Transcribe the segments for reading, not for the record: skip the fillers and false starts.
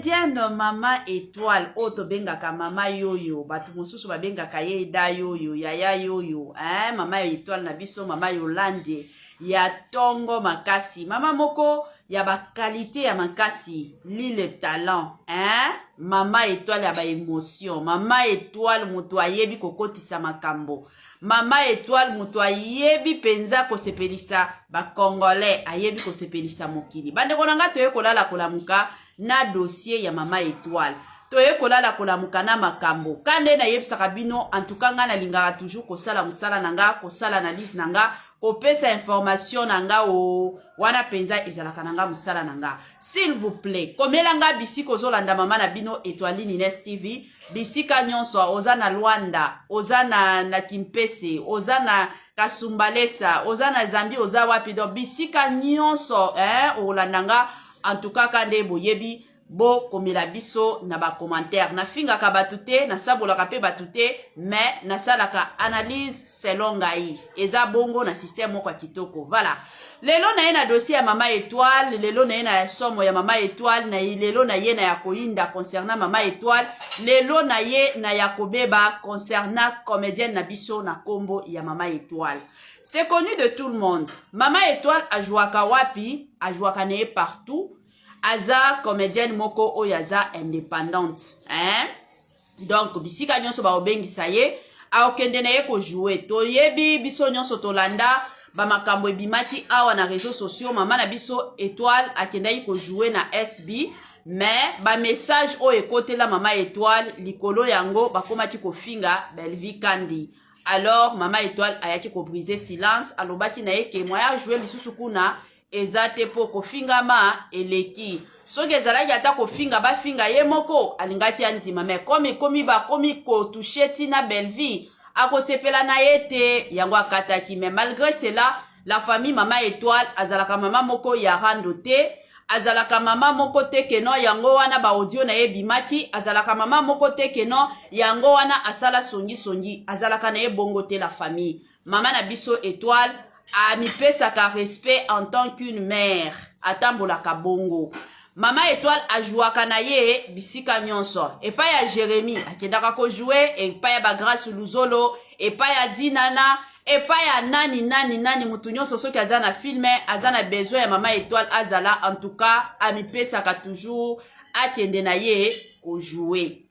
Comédienne mama Etoile oyo tobengaka mama yoyo, bato mosusu babengaka ye da yoyo, yaya yoyo, hein? Mama Etoile na biso, mama Yolande ya tongo makasi, mama moko ya ba qualité ya makasi, lile talent, hein? Mama Etoile ya ba émotion, mama Etoile moto ayebi kokotisa makambo. Mama Etoile moto ayebi mpenza kosepelisa ba Congolais, ayebi kosepelisa mokili. Bandeko na nga, toye kolala kolamuka na dossier ya mama Etoile, toye kolala kolamuka na makambo ka nde nayebisaka bino. En tout cas, nga nalingaka toujours kosala mosala na nga, kosala analyse na nga, kopesa information na nga. O wana mpenza ezalaka na nga mosala na nga. S'il vous plaît, komela nga bisika ozolanda mama na bino Etoiline Ines TV, bisika nyonso oza, na Lwanda, oza na Kimpese, oza na Kasumbalesa, oza na Zambie, oza wapi, donc bisika nyonso, eh, okolanda nga. En tout cas, ka nde boyebi, bokomela biso na bacommentaire. Nafingaka bato te, nasabolaka mpe bato te, mais nasalaka analyse selon ngai. Eza bongo na système moko ya kitoko. Voilà, lelo na ye na dossier ya mama Étoile, lelo na ye na ya somo ya mama Étoile, na lelo na ye na ya koyinda concernant mama Étoile, lelo na ye na ya kobeba concernant comédienne na biso na nkombo ya mama Étoile. C'est connu de tout le monde, mama Étoile ajwaka wapi, ajwaka na ye partout. Aza comédienne moko oyo aza indépendante, hein? Donc bisika nyonso baobengisa ye, akokende na ye kojouer. Toyebi biso nyonso, tolanda bamakambo ebimaki awa na réseaux sociaux. Mama na biso Étoile akendaki kojouer na SB, mais bamessage oyo ekotela mama Étoile likolo yango, bakomaki kofinga Belvi Kandi. Alors mama Étoile ayaki kobriser silence, alobaki na ye ke moyen ajouer lisusu kuna eza te, mpo kofingama eleki. Soki ezalaki ata kofinga, bafinga ye moko, alingaki andima, mais comme ekomi, bakomi kotoucher ntina Bellevie, akosepela na ye te, yango akataki. Mais malgré cela, la famille, mama Étoile azalaka mama moko ya rando te, azalaka mama moko te que non, yango wana baaudio na ye ebimaki. Azalaka mama moko te que non, yango wana asala songisongi. Azalaka na ye bongo te. La famille, mama na biso Étoile amipesaka respect en tant qu'une mère, atambolaka bongo. Mama Étoile ajwaka na ye bisika nyonso. Epai ya Jérémi akendaka kojouer, epai ya bagrace Luzolo, epai ya Dinana, epai ya nani nani nani, motu nyonso soki aza na film, aza na besoin ya mama Étoile azala. En tout cas, amipesaka toujours, akende na ye kojouer.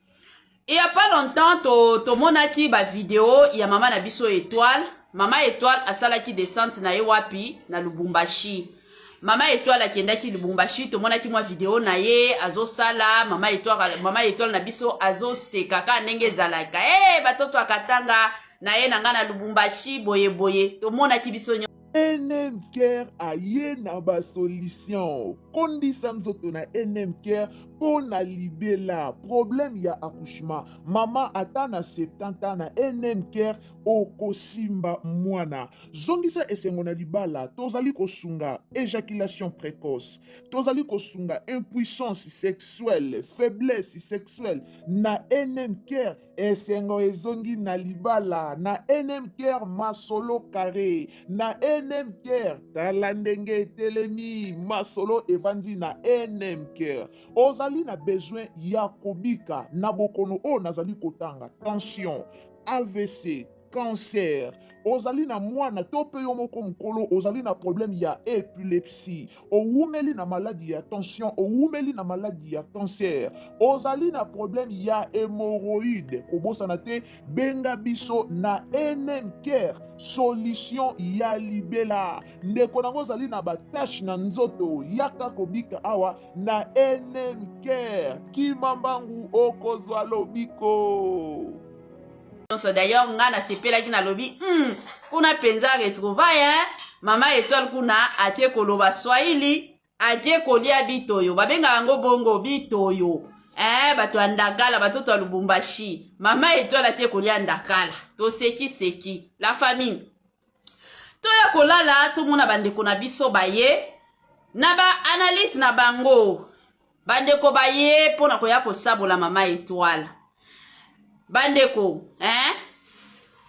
Il y a pas longtemps, tomonaki to bavideo ya mama na biso Étoile. Mama Étoile asalaki descente na ye wapi? Na Lubumbashi. Mama Étoile akendaki Lubumbashi, tomonaki mwa video na ye azosala. Mama Étoile, mama Étoile na biso azoseka kaka ndenge ezalaka. E batoto akatanga na ye na ngai na Lubumbashi boyeboye, tomonaki biso. NM Care aye na basolution. Kondisa nzoto na NM Care mpo na libela. Problème ya accouchement, mama ata na 70 ans, na NM Care okosimba mwana. Zongisa esengo na libala. Tozali kosunga éjaculation précoce, tozali kosunga impuissance sexuelle, faiblesse sexuelle. Na NM Care, esengo ezongi na libala. Na NM Care, masolo carré. Na NM Care, tala ndenge etelemi, masolo evandi. Na NM Care, ozali na besoin ya kobika na bokono oyo nazali kotanga: tension, AVC, cancer, ozali na mwana to mpe yo moko mokolo ozali na problème ya épilepsie, owumeli na maladi ya tension, owumeli na maladi ya cancer, ozali na problème ya hémorroïde, kobosana te, benga biso na NM Care, solution ya libela. Ndeko nango, ozali na batache na nzoto, yaka kobika awa na NM Care. Kima mbangu, okozwa lobiko. Nyonso. D'ailleurs, nga nasepelaki, nalobi kuna mpenza retrouvaille, hein? Mama Étoile kuna atie koloba swahili, atie kolia bitoyo, babengaka yango bongo bitoyo, eh, bato ya ndakala, batoto ya Lubumbashi. Mama Étoile atie kolia ndakala, tosekiseki. La famille, toya kolala, tomona bandeko na biso baye na baanalyse na bango. Bandeko baye mpona koya kosabola mama Étoile. Bandeko, hein?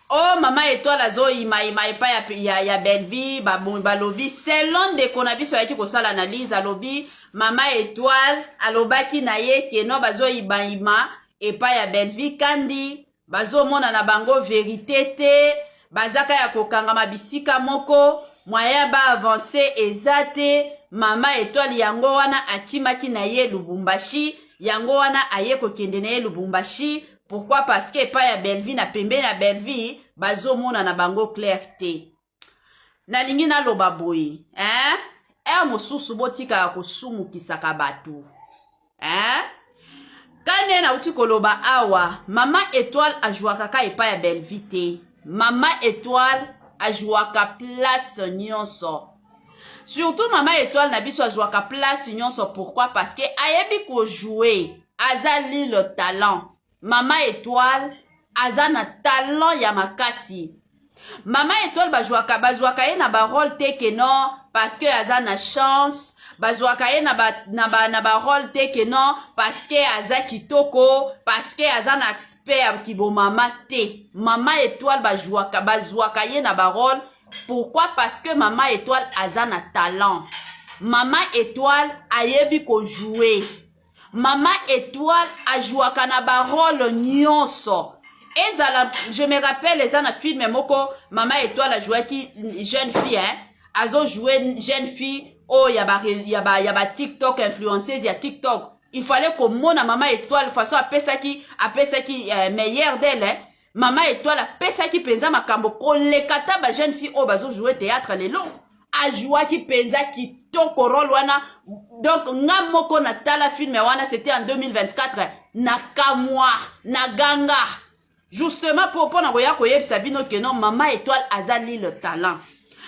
O oh, mama Etoile azoyimayima epai ya Bellevue. Balobi, selon ndeko na biso ayaki kosala analyse, alobi mama Etoile alobaki na ye que non, bazoyimayima epai ya Bellevue Kandi, bazomona na bango vérité te, bazaka ya kokangama bisika moko, moyen baavance eza te. Mama Etoile yango wana akimaki na ye Lubumbashi, yango wana aye kokende na ye Lubumbashi. Pourquoi? Parce que epai ya Bellevue, na pembeni ya Bellevue, bazomona na bango clair te. Nalingi naloba boye, hein? Heure mosusu botikaka kosumukisaka bato, hein? Kane nauti koloba awa, mama Étoile ajwaka ka epai ya Bellevue te. Mama Étoile ajwaka place nyonso. Surtout mama Étoile na biso azwaka place nyonso. Pourquoi? Parce que ayebi kojouer, aza lilo talent. Mama Étoile aza na talent ya makasi. Mama Étoile bazwaka bazwaka ye na barôle te que non, parce que aza na chance. Bazwaka ye na barôle te que non, parce que aza kitoko, parce que aza na aspect ya kibomama te. Mama Étoile bazwaka ye na barôle. Pourquoi? Parce que mama Étoile aza na talent. Mama Étoile ayebi kojouer. Mama Étoile ajwaka na barôle nyonso. Ezala, je me rappelle, eza na film moko mama Étoile ajwaki jeune fille, hein? Azojouer jeune fille oyo ya ba TikTok, influenceuse ya TikTok. Il fallait komona mama Étoile façon apesaki meilleur d'elle, hein? Mama Étoile apesaki mpenza makambo koleka ta bajeune fille oyo bazojouer théâtre lelo. Ajouaki mpenza kitoko rôle wana. Donc nga moko natala film wana, c'était en 2024, nakamwa, naganga, justement mpo mpona koya koyebisa bino que non, mama Étoile aza lile talent.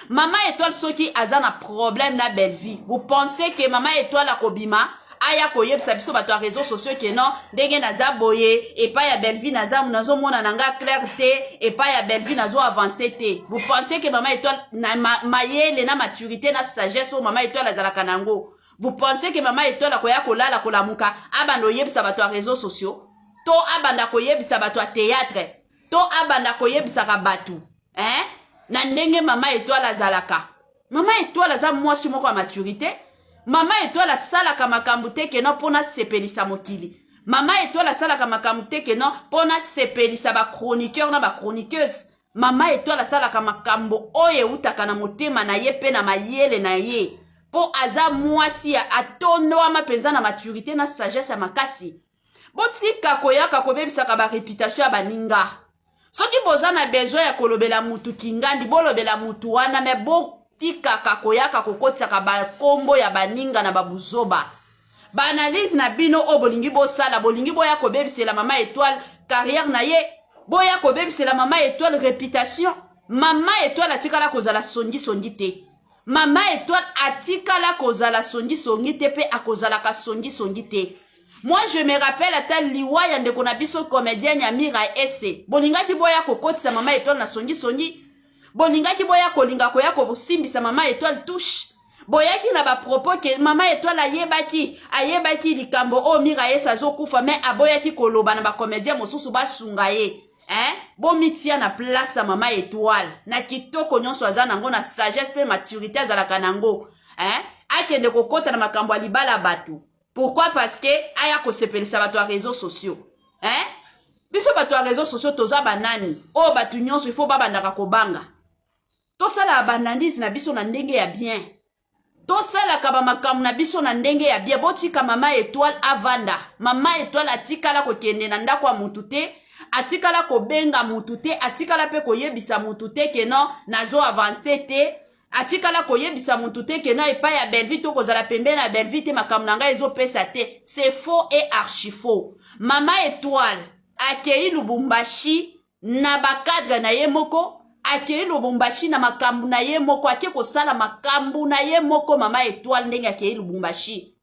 Mama Étoile soki aza na problème na Bellevue, vous pensez que mama Étoile akobima aya koyebisa biso bato ya réseaux sociaux que non, ndenge naza boye epai ya Bellevue, naza nazomona na nga clair te, epai ya Bellevue nazo avance te? Vous pensez que mama Étoile na mayele na maturité na sagesse oyo mama Étoile azalaka nango, vous pensez que mama Étoile akoya kolala kolamuka abanda oyebisa bato ya réseaux sociaux, to abanda koyebisa bato ya théâtre, to abanda koyebisaka bato, hein? Na ndenge mama Étoile azalaka, mama Étoile aza mwasi moko ya maturité. Mama Étoile asalaka makambo te que non, mpo nasepelisa mokili. Mama Étoile asalaka makambo te que non, mpo nasepelisa bachroniqueur na bachroniqueuse. Mama Étoile asalaka makambo oyo eutaka na motema na ye mpe na mayele na ye, mpo aza mwasi ya atondwama mpenza na maturité na sagesse ya makasi. Botika koyaka kobebisaka baréputation ya baninga. Soki boza na besoin ya kolobela mutu kingandi, bolobela mutu wana, mais botikaka koyaka kokotisaka bakombo ya baninga na babuzoba. Baanalyse na bino oyo bolingi bosala, bolingi boya kobebisela mama Étoile carrière na ye, boya kobebisela mama Étoile réputation. Mama Étoile atikala kozala songisongi te. Mama Étoile atikala kozala songisongi te, mpe akozalaka songisongi te. Moi, je me rappelle, ata liwa ya ndeko na biso comédienne ya Mira Ese, bolingaki boya kokotisa mama Étoile na songisongi, bolingaki boya kolinga koya kosimbisa mama Étoile touche. Boyaki na bapropos que mama Étoile ayebaki likambo oyo Mira Ese azokufa, mais aboyaki koloba na bacomédien mosusu basunga ye, hein? Bomitia na place ya mama Étoile, na kitoko nyonso aza nango, na sagesse mpe maturité azalaka nango, hein? Akende kokɔta na makambo ya libala bato. Pourquoi? Parce que aya kosepelisa bato ya réseaux sociaux, hein? Biso bato ya réseaux sociaux toza banani oyo bato nyonso ifo babandaka kobanga? Tosalaka baanalyse na biso na ndenge ya bien, tosalaka bamakambo na biso na ndenge ya bien. Botika mama Étoile avanda. Mama Étoile atikala kokende na ndako ya mutu te, atikala kobenga mutu te, atikala mpe koyebisa mutu te que non, nazo avance te. Atikala koyebisa mutu te que non, epai ya Bellevue to kozala pembeni ya Bellevue te, makambo na ngai ezopesa te. C'est faux et archi faux. Mama Étoile akei Lubumbashi na bacadre na ye moko, akei Lubumbashi na makambo na ye moko, ake kosala makambo na ye moko. Mama Étoile ndenge akei Lubumbashi,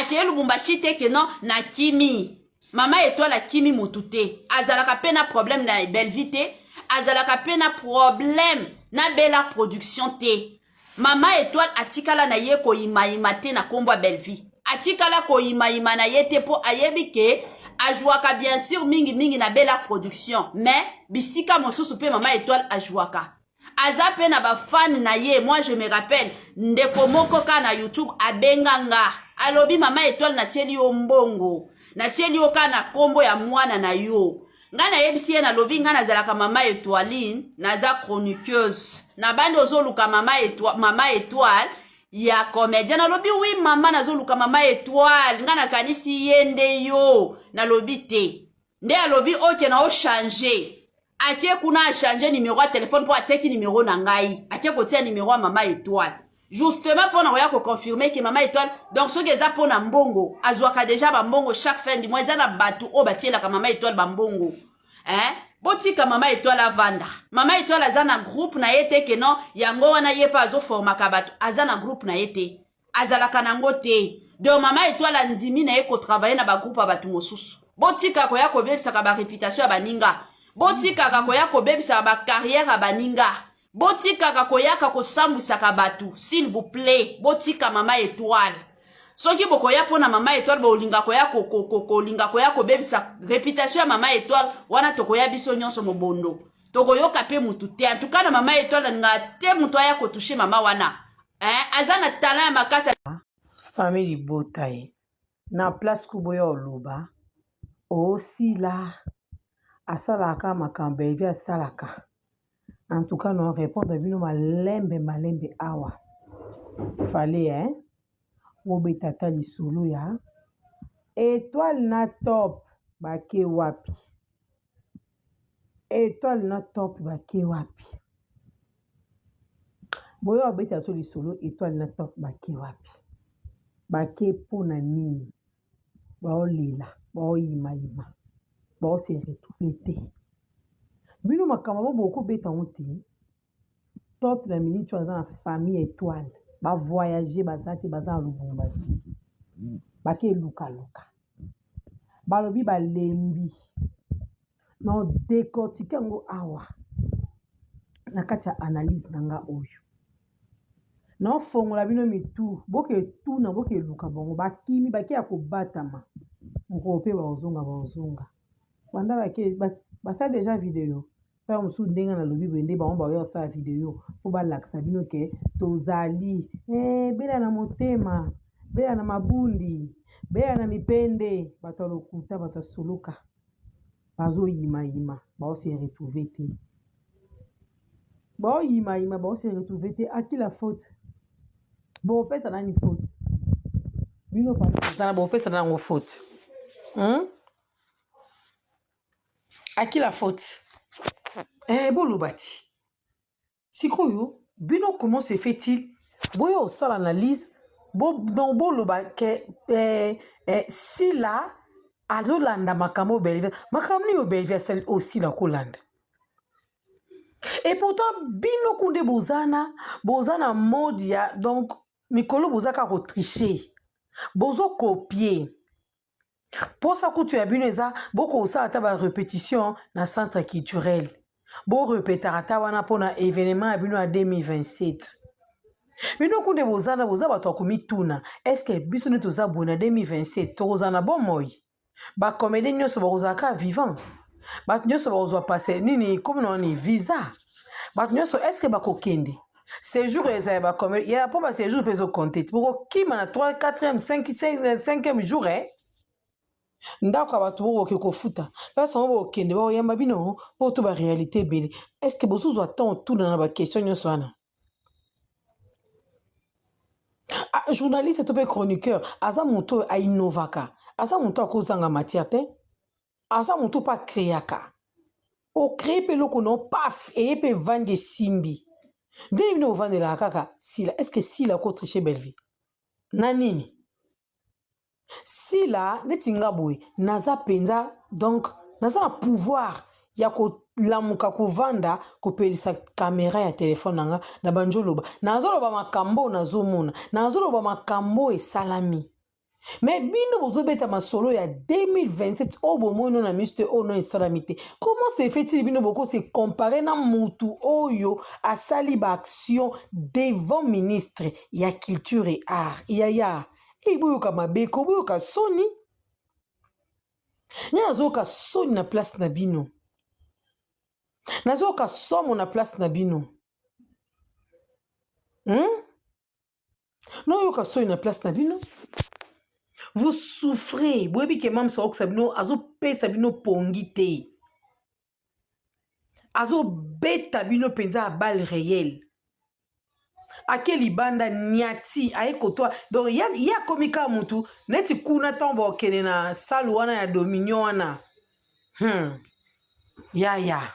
akei Lubumbashi te que non, nakimi. Mama Étoile akimi mutu te. Azalaka mpe na problème na Bellevue te, azalaka mpe na problème na Bela Production te. Mama Étoile atikala na ye koyimayima te na nkombo ya Bellevue, atikala koyimayima na ye te, mpo ayebi que ajouaka bien sûr mingi mingi na Bella Production, mais bisika mosusu mpe Mama Etoile ajouaka. Aza mpe na bafane na ye. Moi, je me rappelle, ndeko moko kaka na YouTube abenga nga, alobi: "Mama Etoile, natieli yo mbongo, natieli yo kaka na nkombo ya mwana na yo." Ngai nayebisi ye, nalobi: "Ngai nazalaka Mama Etoiline, naza chroniqueuse na bandi. Ozoluka Mama Etoile ya comédien?" Nalobi: "Oui mama, nazoluka Mama Etoile." Ngai nakanisi ye nde yo. Nalobi te. Nde alobi: "Ok, na ochange." Akie kuna, achange numéro ya telefone mpo atiaki numéro na ngai, akie kotia numéro ya Mama Etoile, justement mpo na koya koconfirme ke Mama Etoile. Donc soki eza mpo na mbongo, azwaka déjà bambongo chaque fin du mois. Eza na bato oyo batielaka Mama Etoile bambongo, hein? Botika Mama Etoile avanda. Mama Etoile aza na groupe na ye te ke non, yango wana ye mpe azoformaka bato. Aza na groupe na ye te, azalaka nango te. Donc Mama Etoile andimi na ye kotravaille na bagroupe ya bato mosusu. Botika koya kobebisaka baréputation ya baninga, botikaka koya kobebisaka bacarrière ya baninga, botikaka koyaka kosambwisaka bato, s'il vous plaît. Botika Mama Etoile. Soki bokoya mpo na Mama Etoile, bolinga koya kolinga koya kobebisa réputation ya Mama Etoile wana, tokoya biso nyonso mobondo, tokoyoka mpe mutu te. Antuka na Mama Etoile, alingaka te mutu aya kotouche mama wana, eh? Aza na talent ya makasi. Famille libota ye na place kuboya oloba osila asalaka makambo evi asalaka. En tout cas, no répondre bino malembe malembe awa. Fale, hein, bobeta ata lisolo ya Étoile na Top, bake wapi? Étoile na Top bake wapi? Boya obeta so lisolo Étoile na Top bake wapi, bake mpona nini? Baolela, baoyimayima, baose retrouve te. Bino makambo bo bokobeta yango te. Top na minute oyo aza na famille Étoile, bavoyage, baza te, baza na Lubumbashi, bake elukaluka, balobi balembi. Na décortique yango awa na kati ya analyse na nga oyo, naofongola bino mitu. Boketuna, bokeluka bango, bakimi, bake ya kobatama. Mokolo mpe baozonga, baozonga banda bake basali déjà video. Ntango mosusu ndenge nalobi boye nde bango baoya kosala video mpo balakisa bino ke tozali bela na motema, bela na mabundi, bela na mipende. Bato ya lokuta, bato ya soloka, bazoyimayima, baose retrouve te, baoyimayima, baose retrouve te. À qui la faute? Bopesa nani faute? Bino zala bopesa nango faute, À qui la faute? Boloba ti sikoyo bino, comment se fait-il boya osala analyse bo, donc boloba ke Sila azolanda makambo oyo Bellevue, makambo nini oyo Bellevue asali oyo Sila kolanda? Et pourtant bino ku nde boza na mode ya, donc mikolo boza kaka kotriche, bozokopie. Mposa kutu ya bino eza bokosala ata barépétition na centre culturel, borepetaka ata wana mpona événement ya bino ya 2027. Bino ku nde boza na boza bato ya komituna: est-ce biso nde toza boye na 2027, tokozala na bomoi? Bacomédien nyonso bakozala kaka vivant? Bato nyonso bakozwa passe nini, komi na nini, visa? Bato nyonso est-ce bakokende séjour? Eza ya bacomédien ya mpo baséjour mpe ezokonte te. Bokokima na 3 4e 5 5e jour, eh? Ndako ya bato bokoke kofuta place yango, bokende bakoyamba bino mpo to baréalité ebele. Est-ce bozozwa temps otuna na baquestion nyonso wana? Ah, journaliste to mpe chroniqueur aza moto oyo ainnovaka, aza moto akozanga matière te, aza moto mpe acréaka. Ocrée mpe eloko na paf, eye mpe evandi, esimbi. Ndenge bino bovandelaka kaka Sila, est ce que Sila akotriche Bellevue na nini? Sila neti nga boye, naza mpenza, donc naza na pouvoir ya kolamuka, kovanda, kopelisa kamera ya telefone na nga na bandi oloba. Nazoloba makambo oyo nazomona, nazoloba makambo oyo esalami. Me bino bozobeta masolo ya 2027 oyo bomoni na miso te, oyo no esalami te. Comment se fait-il bino bokose compare na mutu oyo asali baaction devant ministre ya culture et art? Yaya, ei, boyoka mabeko, boyoka soni. Nga nazoyoka soni na place na bino. Nazoyoka somo na place na bino. Hmm? Nayoka soni na place na bino. Vous souffrez. Boyebi ke mamsa okisa bino azopesa bino pongi te. Azobeta bino mpenza ya balle réelle. Ake libanda niati aye kotoa donc ye akomi kaka mutu neti kuna ntango bakokende na salle wana ya dominion wana Yaya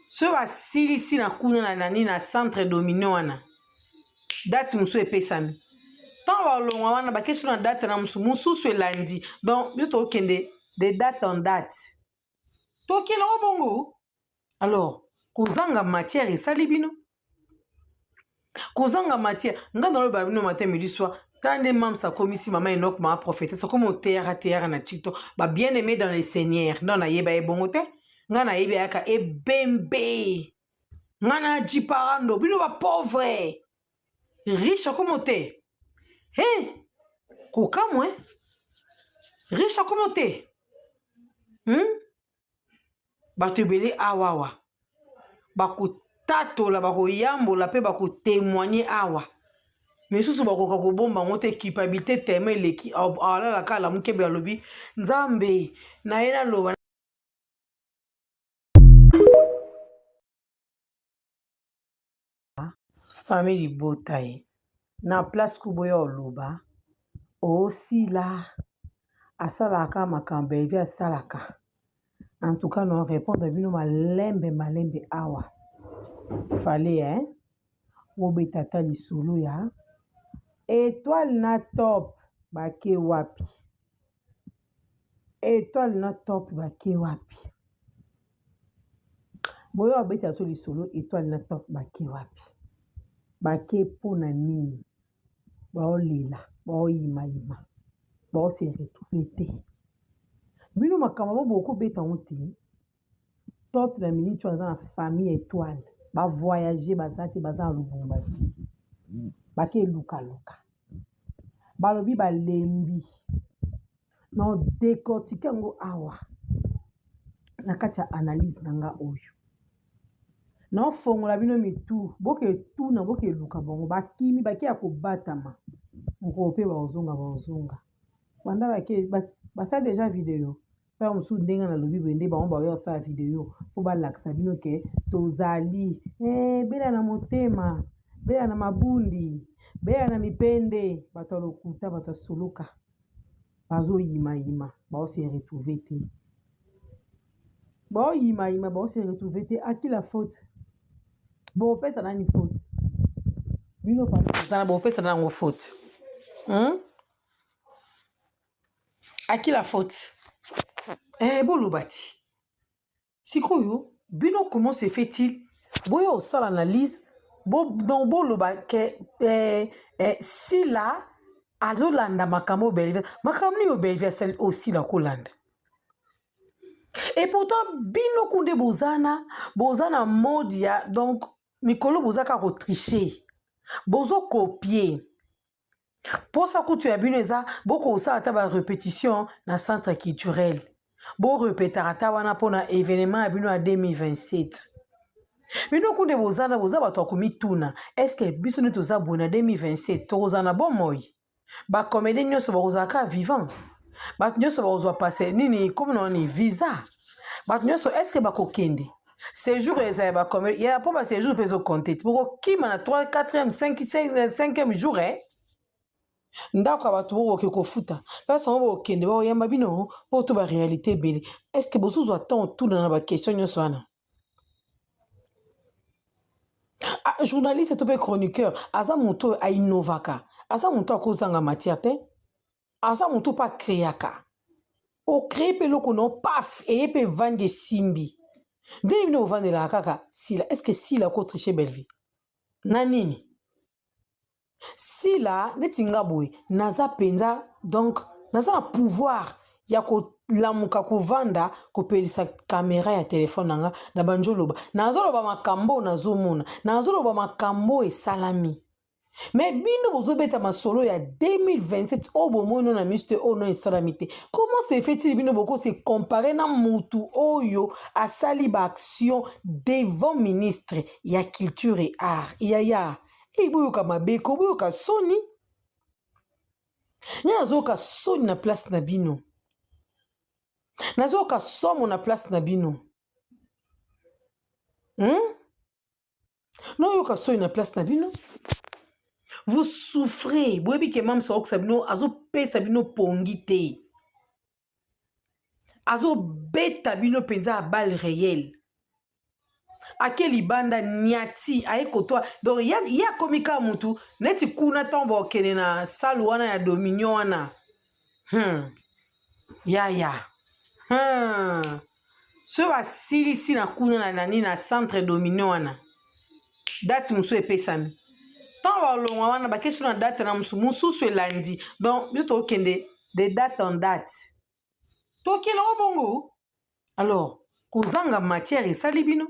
Soki basilisi na kuna na nani na centre dominion wana date mosusu epesami ntango balongwa wana bakesi na date na mosusu mosusu elandi donc biso tokokende de date en date tokende yango bongo. Alors kozanga matière esali bino kozanga matière. Nga naloba bino matin midi soir, tala nde mams akomisi mama Enoch mama prophétesse, akomi oteyaka teyaka na TikTok ba bien aimé dans le Seigneur. Non, nayeba ye bongo te, nga nayebi ayaka ebembe, nga na jiparando bino ba pauvre riche akomo te he kokamwe riche akomo te Bato ebele awawa bakotatola, bakoyambola mpe bakotemoigne awa. Misusu bakoka kobomba yango te, culpabilité tellement eleki, alalaka alamuki ebe alobi Nzambe na ye naloba. Famille libota ye na place ku boya oloba osila asalaka makambo Bellevue asalaka en tout cas no répondre bino malembe malembe awa fallait hein bobeta ata lisolo ya étoile na top bake wapi étoile na top bake wapi boyo abeta so lisolo étoile na top bake wapi bake mpo na nini baolela baoyimayima baose retrouve te bino makambo bo bokobeta yango te top na minute oyo aza na famille étoile bavoyage baza te baza na Lubumbashi bake lukaluka balobi balembi na décortique yango awa na kati ya analyse na nga oyo naofongola bino mitu boke tuna boke luka bango bakimi bake ya kobatama mokolo mpe baozonga baozonga banda bake basala deja video ntango mosusu ndenge nalobi boye nde bango baoya kosala video mpo balakisa bino ke tozali bela na motema bela na mabundi bela na mipende bato ya lokuta bato ya suluka bazoyimayima baose retrouve te baoyimayima baose retrouve te. À qui la faute? Bopesa nani faute? Bino bozana bopesa nango faute À qui la faute? Boloba ti sikoyo bino comment se fait-il boya osala analyse bo, donc boloba ke Sila azolanda makambo oyo Bellevue, makambo nini oyo Bellevue asali oyo Sila kolanda? Et pourtant bino kunde bozana boza na mode ya donc mikolo boza kaka kotriche, bozokopie mposa kutu ya bino eza bokosala ata barépétition na centre culturel, borepetaka ata wana mpona événement ya bino ya 2027. Bino kunde bozana boza bato ya komituna est-ce biso nde toza boye na 2027 tokozala na bomoi? Bacomédien nyonso bakozala kaka vivant? Bato nyonso bakozwa passe nini komi na nini visa? Bato nyonso est-ce bakokende séjour eza ya bacomédien ya mpo baséjour mpe ezokonte te bokokima na 3 4e 5 5e jour ndako ya bato bokoke kofuta place yango bokende bakoyamba bino mpo to baréalité ebele. Est-ce bozozwa temps otuna na baquestion nyonso wana? Ah, journaliste to mpe chroniqueur aza moto oyo ainnovaka, aza moto akozanga matière te, aza moto mpe acréaka, ocrée mpe eloko na paf eye mpe evandi esimbi. Ndenge bino bovandelaka kaka Sila, est ce que Sila akotriche Bellevue na nini? Sila neti nga boye naza mpenza donc naza na pouvoir ya kolamuka kovanda kopelisa kamera ya telefone na nga na bandi oloba, nazoloba makambo oyo nazomona, nazoloba makambo oyo esalami. Mais bino bozobeta masolo ya 2027 oyo bomoni na miso te, oyo no esalami te. Comment se fait-il bino boko se comparer na mutu oyo asali ba action devant ministre ya culture et art? Yaya, e boyoka mabe ko, boyoka soni. Nga nazoyoka soni na place na bino, nazoyoka somo na place na bino, Noyoka soni na place na bino. Vous souffrez, boyebi ke mamsa okisa bino, azopesa bino pongi te, azobeta bino mpenza ya balle réelle. Ake libanda niati aye kotoa, donc ye akomi kaka mutu neti kuna ntango bakokende na salle wana ya dominion wana. Yaya, Soki basilisi na kuna na nani na centre dominion wana, date mosusu epesami. Ntango balongwa wana, bakesi na date na mosusu, mosusu elandi. Donc biso tokende de date en date, tokende yango bongo. Alors kozanga matière esali bino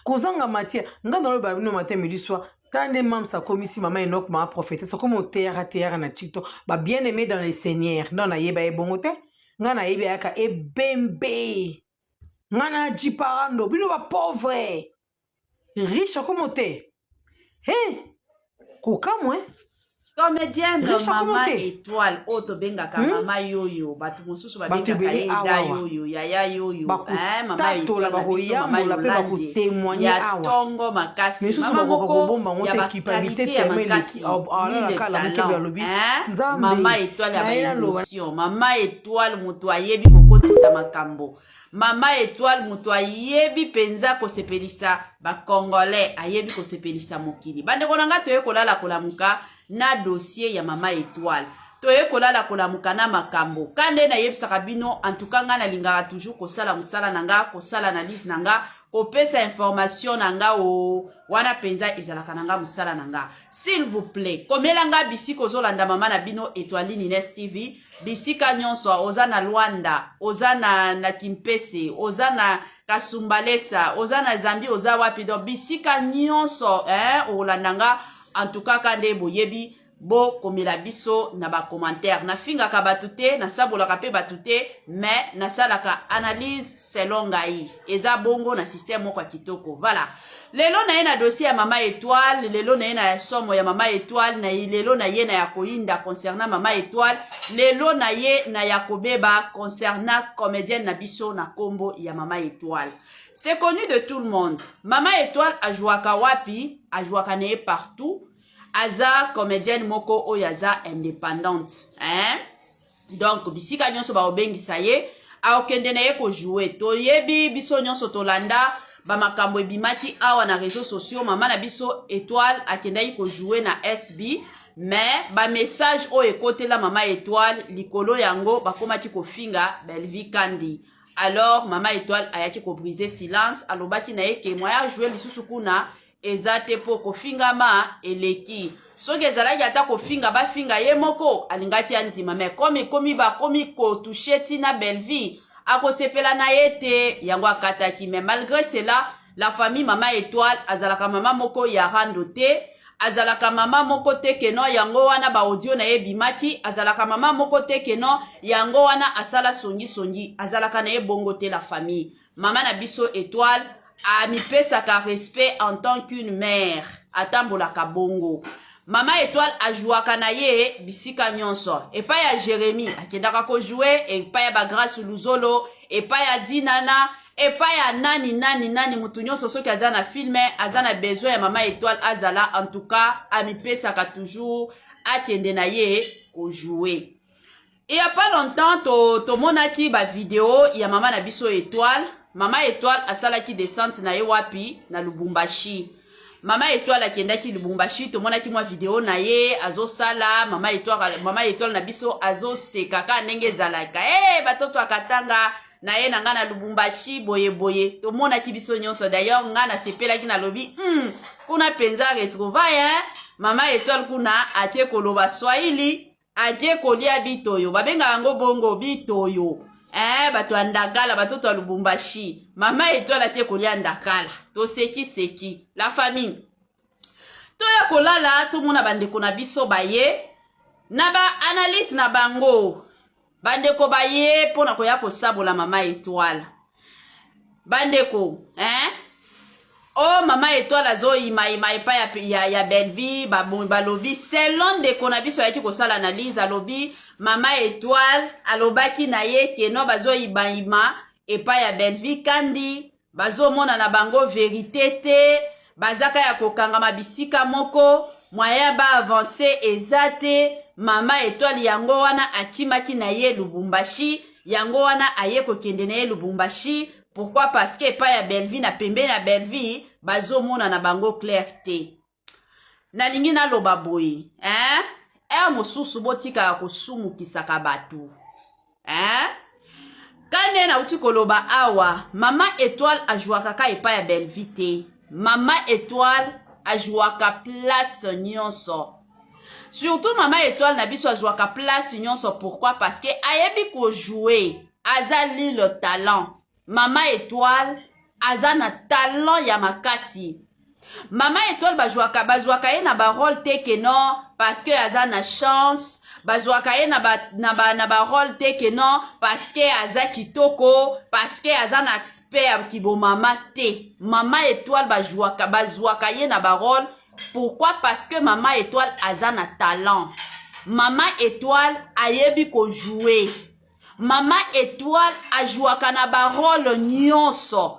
kozanga matière. Nga naloba bino matin, midi, soir. Tala nde mamsa akomisi mama Enok, mama prophétesse, akomi oteyaka teyaka na TikTok. Ba bien aimé dans le Seigneur, donc nayeba ye bongo te. Nga nayebi ayaka ebembe, nga na jiparando bino ba pauvre riche akomo te. He, kokamwe. Comédienne Riche mama akomo te. Étoile oyo tobengaka mama yoyo, bato mosusu Bato babengaka ebele ye da awa yoyo, yaya yoyo, hein, mama bakotatola, Étoile na biso, mama bakoyambola mpe Yolande bakotémoigne ya awa. ntongo makasi, Misusu mama bakoka moko kobomba yango ya te, culpabilité bakalite ya tellement eleki. makasi, Alala mille kala mokebi talent, alobi hein? Nzambe Mama Étoile ya na ye naloba. baémotion, mama Étoile moto ayebi kokotisa makambo, mama Étoile moto ayebi mpenza kosepelisa bacongolais, ayebi kosepelisa mokili. Bandeko na nga, toye kolala kolamuka na dossier ya mama Étoile, toye kolala kolamuka na makambo ka nde nayebisaka bino. En tout cas, nga nalingaka toujours kosala mosala na nga, kosala analyse na nga, kopesa information na nga. O wana mpenza ezalaka na nga mosala na nga. S'il vous plaît, komela nga bisika ozolanda mama na bino Etoiline Ines TV, bisika nyonso oza, na Lwanda, oza na Kimpese, oza na Kasumbalesa, oza na Zambie, oza wapi, donc bisika nyonso, eh, okolanda nga. En tout cas, ka nde boyebi, bokomela biso na bacommentaire. Nafingaka bato te, nasabolaka mpe bato te, mais nasalaka analyse selon ngai. Eza bongo na système moko ya kitoko. Voilà, lelo na ye na dossier ya mama Étoile, lelo na ye na ya somo ya mama Étoile, na ye lelo na ye na ya koyinda concernant mama Étoile, lelo na ye na ya kobeba concernant comédienne na biso na nkombo ya mama Étoile. C'est connu de tout le monde, mama Étoile ajwaka wapi, ajwaka na ye partout. Aza comédienne moko oyo aza indépendante, hein? Donc bisika nyonso baobengisa ye, akokende na ye kojouer. Toyebi biso nyonso, tolanda bamakambo ebimaki awa na réseaux sociaux. Mama na biso Étoile akendaki kojouer na SB, mais bamessage oyo ekotela mama Étoile likolo yango, bakomaki kofinga Bellevie Kandi. Alors mama Étoile ayaki kobriser silence, alobaki na ye ke moyen ajouer lisusu kuna eza te, mpo kofingama eleki. Soki ezalaki ata kofinga, bafinga ye moko, alingaki andima, mais comme ekomi bakomi kotoucher ntina Bellevie, akosepela na ye te, yango akataki. Mais malgré cela, la famille, mama Étoile azalaka mama moko ya rando te, azalaka mama moko te ke non, yango wana baaudio na ye ebimaki. Azalaka mama moko te ke non, yango wana asala songisongi. Azalaka na ye bongo te. La famille, mama na biso Étoile amipesaka respect en tant qu'une mère, atambolaka bongo. Mama Étoile ajwaka na ye bisika nyonso. Epai ya Jérémi akendaka kojouer, epai ya bagrace Luzolo, epai ya Dinana, epai ya nani nani nani, motu nyonso soki aza na film, aza na besoin ya mama Étoile azala, en tout cas amipesaka toujours, akende na ye kojouer. Il y a pas longtemps, tomonaki to bavideo ya mama na biso Étoile. Mama Étoile asalaki descente na ye wapi? Na Lubumbashi. Mama Étoile akendaki Lubumbashi, tomonaki mwa video na ye azosala. Mama Étoile, mama Étoile na biso azoseka kaka ndenge ezalaka. Hey, batoto akatanga na ye na ngai na Lubumbashi boyeboye, tomonaki biso nyonso. D'ailleurs ngai nasepelaki, nalobi kuna mpenza retrouvaille, hein? Mama Étoile kuna atie koloba swahili, atie kolia bitoyo, babengaka yango bongo bitoyo, bato ya ndakala, batoto ya Lubumbashi. Mama Étoile atie kolia ndakala, tosekiseki. La famille, Toya kolala tomona bandeko na biso baye na ba analyse na bango. Bandeko baye mpo na koya kosabola mama Etoile. Bandeko, hein? Oh, mama Etoile azoyimayima epai ya, ya, ya Bellevue. Balobi selon ndeko na biso ayaki kosala analyse, alobi mama Etoile alobaki na ye keno bazoyimayima epai ya Bellevue Kandi, bazomona na bango verite te, bazaka ya kokangama bisika moko, moyen ba avancer eza te. Mama Etoile yango wana akimaki na ye Lubumbashi, yango wana aye kokende na ye Lubumbashi. Pourquoi? Parce que epai ya Bellevue, na pembeni ya Bellevue, bazomona na bango clair te. Nalingi naloba boye, hein? Heure mosusu botikaka kosumukisaka bato, hein? Kande nauti koloba awa, mama Etoile ajouaka ka epai ya Bellevue te. Mama Etoile ajouaka place nyonso. Surtout mama Etoile na biso azwaka place nyonso. Pourquoi? Parce que ayebi kojouer, aza lilo talent. Mama Etoile aza na talent ya makasi. Mama Etoile bazwaka bazwaka ye na barole te ke non parce que aza na chance, bazwaka ye na ba, na barole te ke non parce que aza kitoko, parce que aza na aspect ya kibomama te. Mama Etoile bazwaka bazwaka ye na barole. Pourquoi? Parce que mama Etoile aza na talent. Mama Etoile ayebi kojouer. Mama Etoile ajouaka na barole nyonso.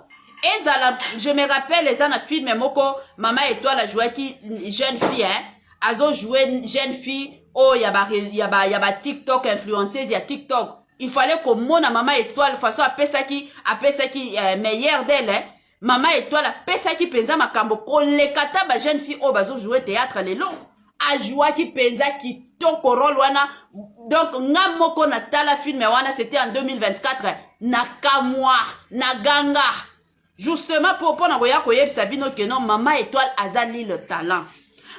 Ezala, je me rappelle, eza na film moko mama Etoile ajouaki jeune fille, hein? Azojouer jeune fille oyo ya ba, ya ba, ya ba TikTok influenceuse ya TikTok. Il fallait komona mama Etoile façon apesaki apesaki meilleur d'elle, hein? Mama Etoile apesaki mpenza makambo koleka ta ba jeune fille oyo bazojouer théâtre lelo. Ajouaki mpenza kitoko role wana. Donc nga moko natala film wana, c'était en 2024, nakamwa, naganga, justement mpo mpona koya koyebisa bino ke non, mama Etoile aza lile talent.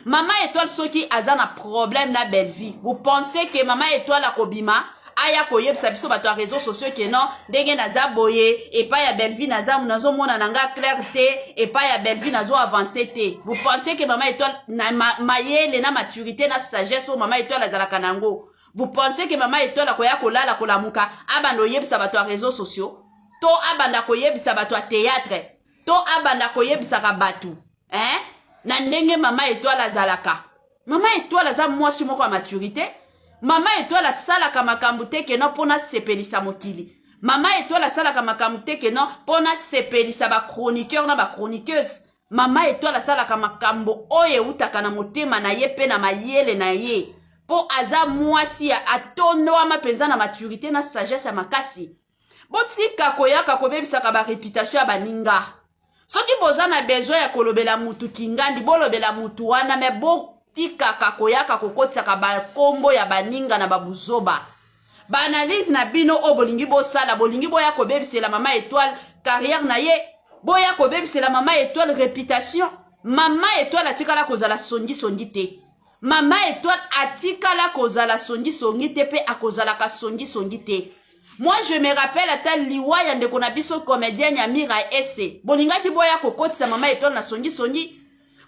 Mama Etoile soki aza na problème na Bellevue, vous pensez que mama Etoile akobima aya koyebisa biso bato ya réseaux sociaux ke non, ndenge naza boye epai ya Bellevue, naza nazomona na nga clair te epai ya Bellevue, nazo avance te? Vous pensez que mama Etoile na mayele na maturité na sagesse oyo mama Etoile azalaka nango, vous pensez que mama Etoile akoya kolala kolamuka abanda oyebisa bato ya réseaux sociaux, to abanda koyebisa bato ya théâtre, to abanda koyebisaka bato, hein? Na ndenge mama Etoile azalaka, mama Etoile aza mwasi moko ya maturité. Mama Etoile asalaka makambo te keno mpo nasepelisa mokili. Mama Etoile asalaka makambo te keno mpo nasepelisa bachroniqueur na bachroniqueuse. Mama Etoile asalaka makambo oyo eutaka na motema na ye mpe na mayele na ye, mpo aza mwasi ya atondwama mpenza na maturité na sagesse ya makasi. Botika koyaka kobebisaka baréputation ya baninga. Soki boza na besoin ya kolobela mutu kingandi, bolobela mutu wana, me botikaka koyaka kokotisaka bakombo ya baninga na babuzoba. Baanalyse na bino oyo bolingi bosala, bolingi boya kobebisela mama Etoile carrière na ye, boya kobebisela mama Etoile réputation. Mama Etoile atikala kozala songisongi te. Mama Etoile atikala kozala songisongi te, mpe akozalaka songisongi te. Moi, je me rappelle, ata liwa ya ndeko na biso comédienne ya Mira Ese, bolingaki boya kokotisa mama Etoile na songisongi,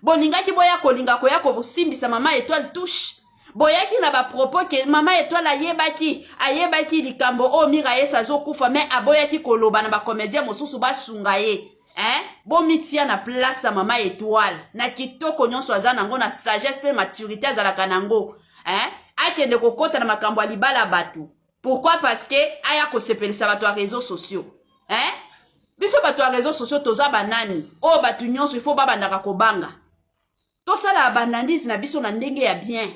bolingaki boya kolinga koya kosimbisa mama Etoile touche. Boyaki na bapropos ke mama Etoile ayebaki likambo oyo Mira Ese azokufa, me aboyaki koloba na bacomédien mosusu basunga ye, hein? Bomitia na place ya mama Etoile, na kitoko nyonso aza nango, na sagesse mpe maturité azalaka nango, hein? Akende kokɔta na makambo ya libala bato. Pourquoi? Parce que aya kosepelisa bato ya réseaux sociaux, hein? Biso bato ya réseaux sociaux toza banani oyo bato nyonso ifo babandaka kobanga? Tosalaka baanalyse na biso na ndenge ya bien,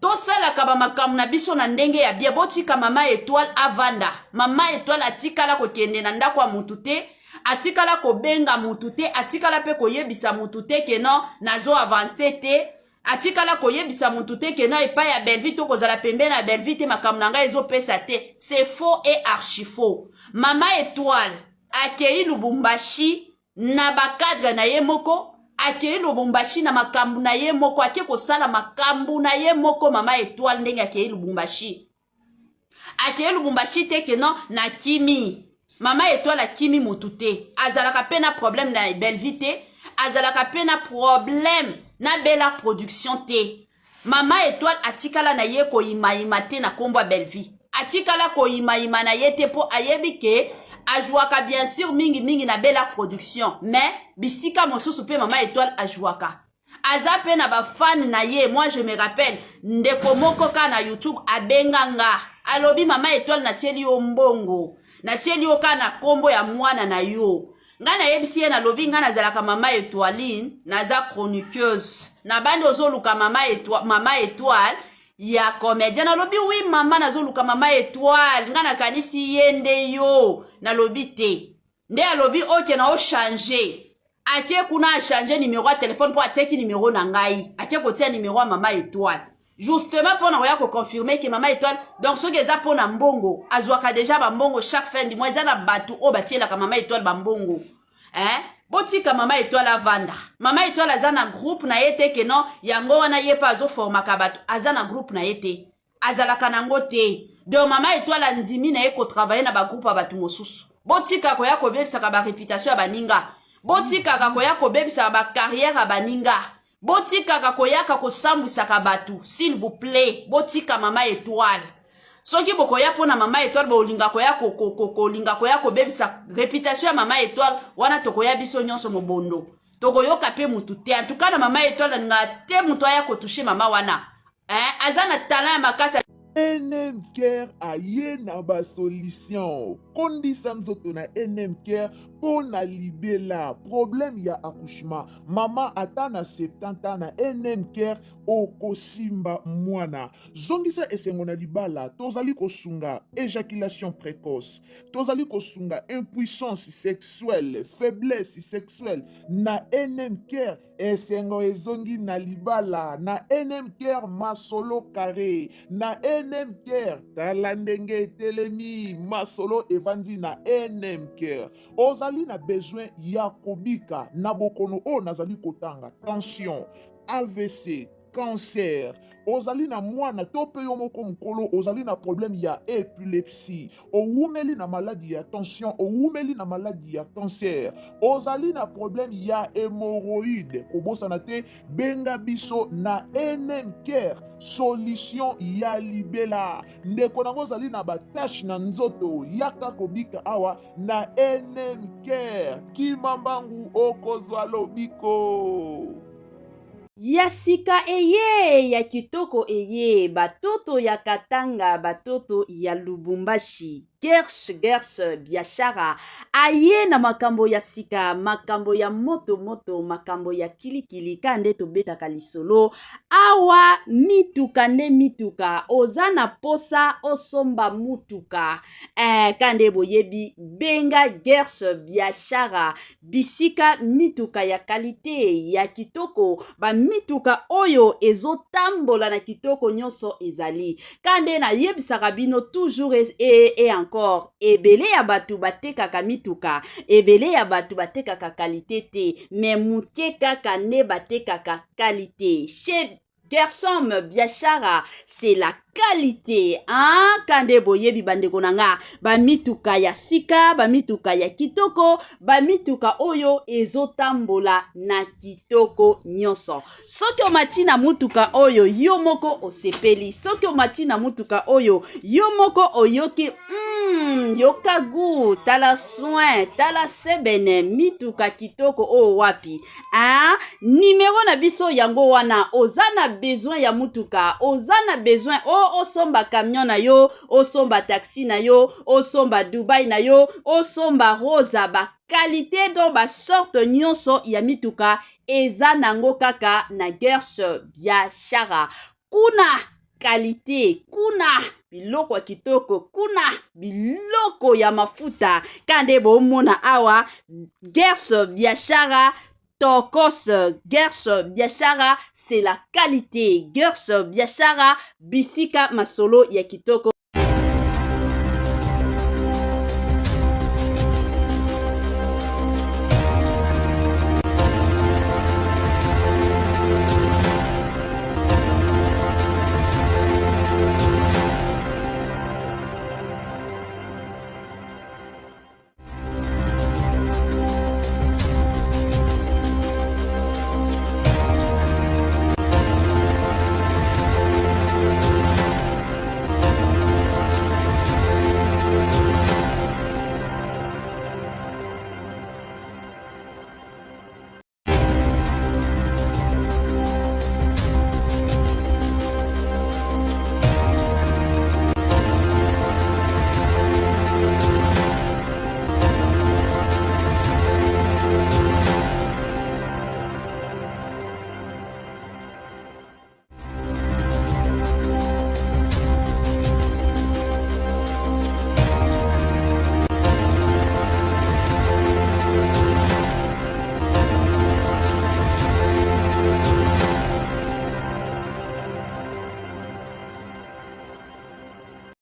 tosalaka bamakambo na biso na ndenge ya bien. Botika mama Etoile avanda. Mama Etoile atikala kokende na ndako ya mutu te, atikala kobenga mutu te, atikala mpe koyebisa mutu te ke non, nazo avance te. Atikala koyebisa mutu te ke non, epai ya Bellevue to kozala pembeni ya Bellevue te, makambo na ngai ezopesa te. C'est faux et archi faux. Mama Etoile akei Lubumbashi na bacadre na ye moko, akei Lubumbashi na makambo na ye moko, ake kosala makambo na ye moko. Mama Etoile ndenge akei Lubumbashi, akei Lubumbashi te ke non, nakimi. Mama Etoile akimi mutu te, azalaka mpe na problème na Bellevue te. azalaka mpe na problème na Bella Production te. Mama Etoile atikala na ye koyimayima te na nkombo ya Bellevue, atikala koyimayima na ye te mpo ayebi ke ajwaka bien sûr mingimingi na Bella Production, mais bisika mosusu mpe Mama Etoile ajwaka, aza mpe na bafan na ye. Moi, je me rappelle, ndeko moko kaka na YouTube abenga nga, alobi: "Mama Etoile, natieli yo mbongo, natieli yo kaka na nkombo ya mwana na yo." Ngai nayebisi ye, nalobi: "Ngai nazalaka Mama Etoiline, naza chroniqueuse na bandi. Ozoluka Mama Etoile ya comédien?" Nalobi: "Oui mama, nazoluka Mama Etoile." Ngai nakanisi ye nde yo. Nalobi te. Nde alobi: "Ok, na ochange." Atie kuna, achange numéro ya telefone mpo atiaki numéro na ngai, atie kotia numéro ya Mama Etoile, justement mpo na koya koconfirme ke Mama Etoile. Donc soki eza mpo na mbongo, azwaka déjà bambongo chaque fin du mois. Eza na bato oyo batielaka Mama Etoile bambongo, hein? Botika Mama Etoile avanda. Mama Etoile aza na groupe na ye te ke non, yango wana ye mpe azoformaka bato. Aza na groupe na ye te, azalaka nango te. Donc Mama Etoile andimi na ye kotravaille na bagroupe ya bato mosusu. Botika koya kobebisaka baréputation ya baninga, botikaka koya kobebisaka bacarrière ya baninga, botikaka koyaka kosambwisaka bato, s'il vous plaît. Botika Mama Etoile. Soki bokoya mpo na Mama Etoile, bolinga koya kolinga koya kobebisa réputation ya Mama Etoile wana, tokoya biso nyonso mobondo, tokoyoka mpe mutu te. Antuka na Mama Etoile, nalinga te mutu aya kotouche mama wana, eh? Aza na talent ya makasi. NM Care aye na basolution. Kondisa nzoto na NM Care mpo na libela. Problème ya accouchement, mama ata na 70 ans, na NM Care okosimba mwana. Zongisa esengo na libala. Tozali kosunga éjaculation précoce, tozali kosunga impuissance sexuelle, faiblesse sexuelle. Na NM Care, esengo ezongi na libala. Na NM Care, masolo carré. Na NM Care, tala ndenge etelemi, masolo evandi. Na NM Care, ozali na besoin ya kobika na bokono oyo nazali kotanga: tension, AVC, cancer. Ozali na mwana to mpe yo moko mokolo, ozali na problème ya épilepsie, owumeli na maladi ya tension, owumeli na maladi ya cancer, ozali na problème ya hémorroïde, kobosana te, benga biso na NM Care, solution ya libela. Ndeko nango, ozali na batache na nzoto, yaka kobika awa na NM Care. Kima mbangu, okozwa lobiko. Ya sika eye, ya kitoko eye, batoto ya Katanga, batoto ya Lubumbashi, Gers Gers Biashara aye na makambo ya sika, makambo ya moto moto, makambo ya kilikili. Ka nde tobetaka lisolo awa, mituka nde mituka. Oza na posa osomba mutuka, ka nde boyebi, benga Gers Biashara, bisika mituka ya qualité, ya kitoko, bamituka oyo ezotambola na kitoko nyonso ezali. Ka nde nayebisaka bino toujours et encore, ebele ya bato batekaka mituka, ebele ya bato batekaka qualité te, mais moke kaka nde batekaka qualité. Chez Gersom Biashara, c'est la qualité, hein? Kande boyebi, bandeko na nga, bamituka ya sika, bamituka ya kitoko, bamituka oyo ezotambola na kitoko nyonso. Soki omati na mutuka oyo, yo moko osepeli. Soki omati na mutuka oyo, yo moko oyoki yoka gu, tala soin, tala sebene, mituka kitoko oyo wapi, hein? Nimero na biso yango wana. Oza na besoin ya mutuka, oza na besoin o osomba camion na yo, osomba taxi na yo, osomba Dubai na yo, osomba Rosa, baqualité, donc basorte nyonso ya mituka eza nango kaka na Gers Biashara. Kuna qualité, kuna biloko ya kitoko, kuna biloko ya mafuta. Ka nde bomona awa, Gers Biashara tokos. Gers Biashara, c'est la qualité. Gers Biashara, bisika masolo ya kitoko.